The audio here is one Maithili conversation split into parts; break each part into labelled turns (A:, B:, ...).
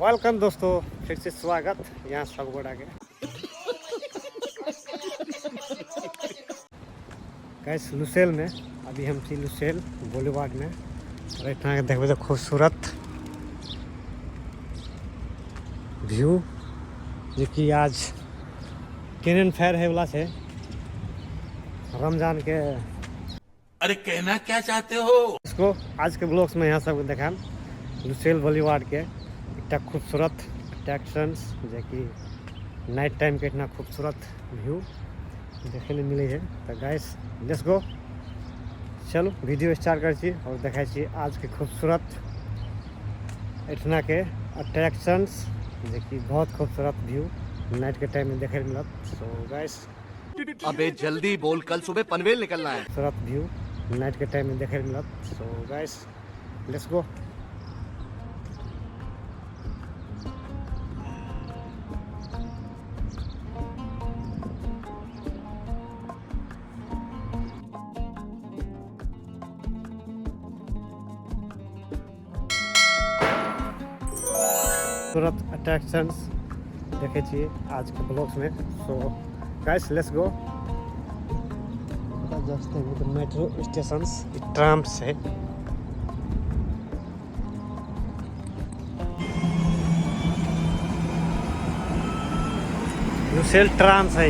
A: Welcome दोस्तों, फिर से स्वागत यहाँ सब गोटा के। गैस लुसेल में अभी हम छी लुसेल बोलीवार्ड में और एहिठाम देखबै तऽ खूबसूरत व्यू जेकि आज केनन फेयर होइवला छै रमजान के।
B: अरे कहना क्या चाहते हो?
A: इसको आज के ब्लॉग्स में यहाँ सबके देखायब लुसेल बॉलीवार्ड के एकटा खूबसूरत अट्रैक्शंस जेकि नाइट टाइम के इतना खूबसूरत व्यू देखे ले मिले है। तो गाइस let's go, चलू वीडियो स्टार्ट करै छी और देखै छी आज के खूबसूरत एहिठिना के अट्रैक्शंस जेकि बहुत खूबसूरत व्यू नाइट के टाइम में देखे मिलत। सो गाइस
C: अबे जल्दी बोल, कल सुबह पनवेल निकलना है।
A: खूबसूरत व्यू नाइट के टाइम में देखे मिलत। So guys let's go. तुरंत अट्रैक्शंस देखे छियै आज के ब्लॉग्स में। So guys let's go. Just metro station tram Se Lucille tram है।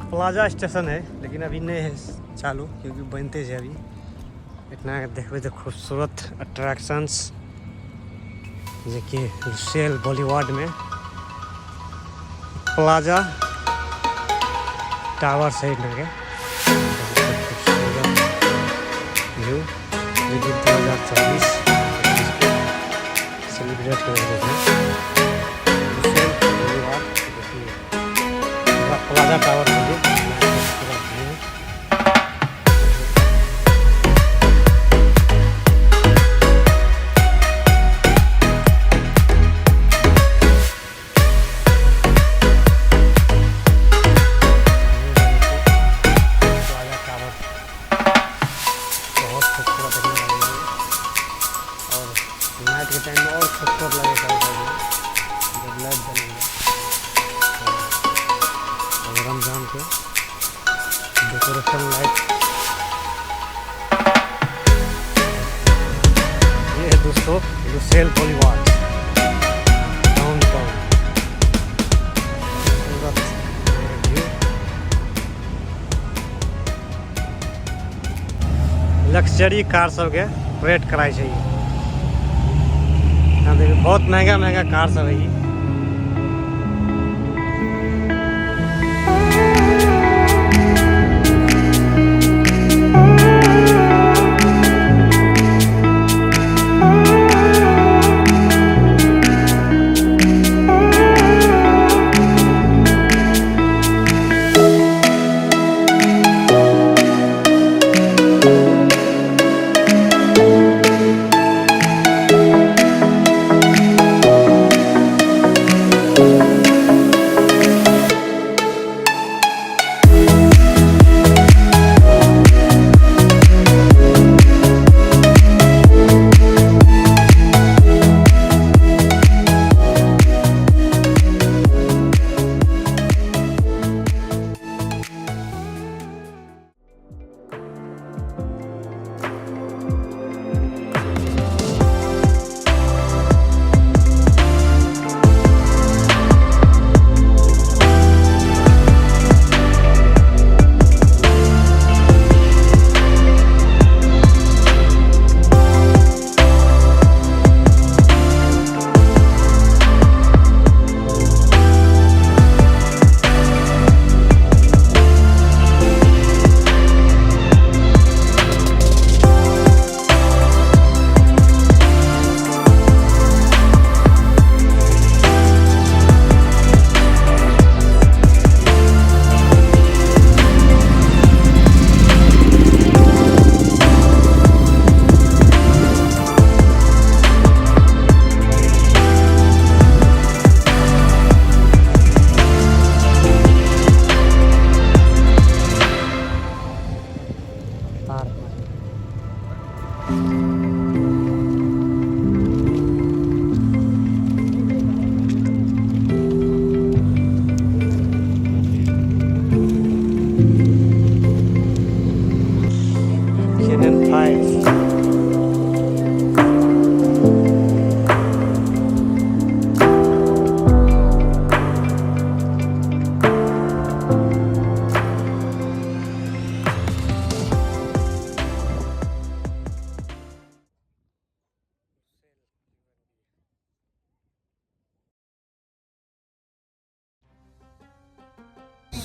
A: प्लाजा स्टेशन है लेकिन अभी नहीं है चालू क्योंकि बनते है अभी। इतना देखबे तो खूबसूरत अट्रैक्शंस जेकि लुसेल बॉलीवुड में प्लाजा टावर से के खूबसूरत व्यू जो 2024 सेलिब्रेट कर रहे हैं। लुसेल बॉलीवुड देखिए पूरा प्लाजा टावर से पूरा व्यू। प्लाजा टावर बहुत खूबसूरत देखने में लगे और नाइट के टाइम में और खूबसूरत लगेगा जब लाइट जलेगा। और रमजान के डेकोरेशन लाइट। ये है दोस्तों लुसेल बॉलीवार्ड डाउनटाउन, खूबसूरत व्यू। लग्जरी कार सबके परेड कराई छै। यहाँ देखियौ बहुत महंगा महंगा कार सब है।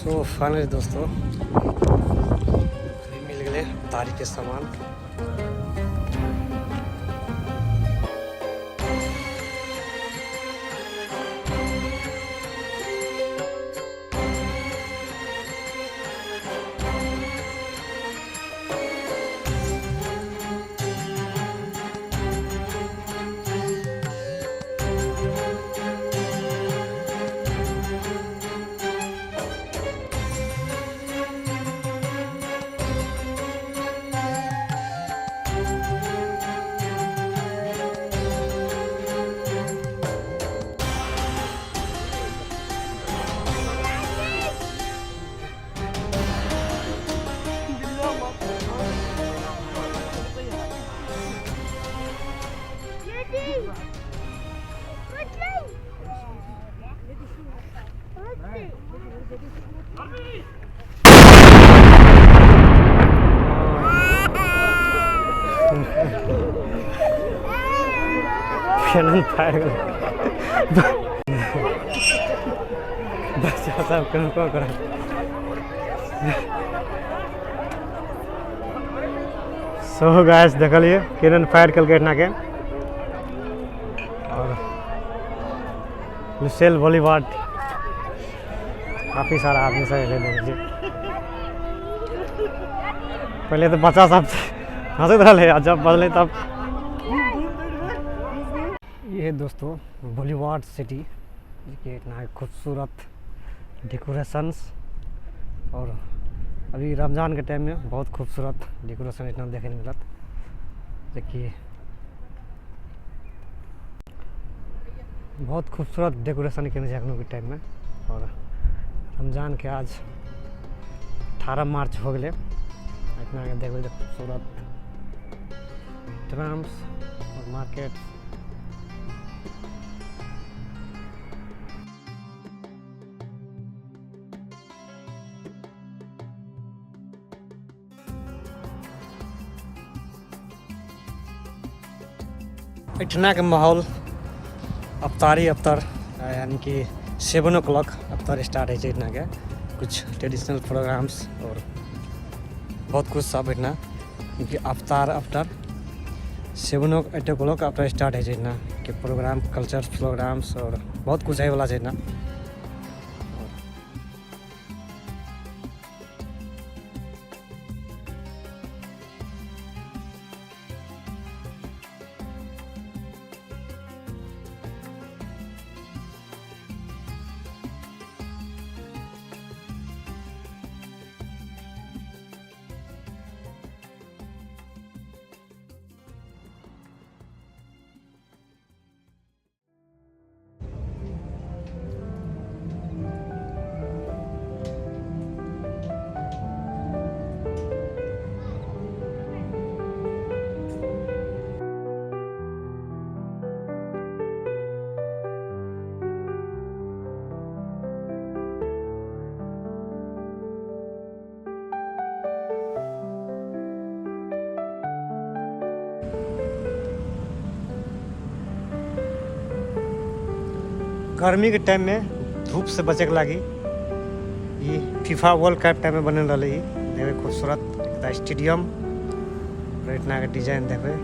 A: सो फाइनली दोस्तों मिल गए तारी के सामान। बच्चा सब को कर। सो गाइस देखलिए केनन फायर कल एठना के और लुसेल बॉलीवार्ड काफ़ी सारा आदमी सब एलै देखै। पहले तो बच्चा सब हंसैत रहलै आ जब बदलै तब। ये है दोस्तों बॉलीवार्ड सिटी, के इतना खूबसूरत डेकोरेशंस और अभी रमज़ान के टाइम में बहुत खूबसूरत डेकोरेशन इतना देखने मिलत। देखिए बहुत खूबसूरत डेकोरेशन केने छै अखनो के टाइम में। और रमज़ान के आज 18 मार्च हो गए। इतना के देखबै खूबसूरत ट्राम्स और मार्केट। एठना के माहौल अफ्तारी अफ्तार यानी कि 7 o'clock अफ्तार स्टार्ट है एठना के। कुछ ट्रेडिशनल प्रोग्राम्स और बहुत कुछ सब एठना, क्योंकि अफ्तार अफ्तार 7 8 o'clock अफ्तार स्टार्ट है एठना के प्रोग्राम, कल्चर प्रोग्राम्स और बहुत कुछ है वाला एठना। गर्मी के टाइम में धूप से बचे के लागी ये फीफा वर्ल्ड कप टाइम में बनल रहा। देखे खूबसूरत एक स्टेडियम और इतना के डिजाइन देखे।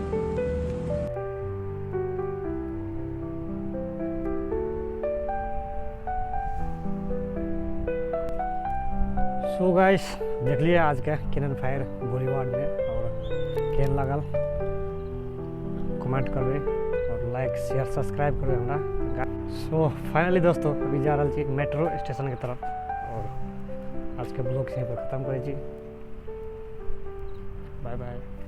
A: सो गाइस देख लिए आज के कैनन फायर बॉलीवार्ड में और केहन लागल कमेंट करबे और लाइक शेयर सब्सक्राइब करबे हमरा। सो फाइनली दोस्तों अभी जा रहा छी मेट्रो स्टेशन के तरफ और आज के ब्लॉग यहीं पर खत्म करै छी। Bye bye.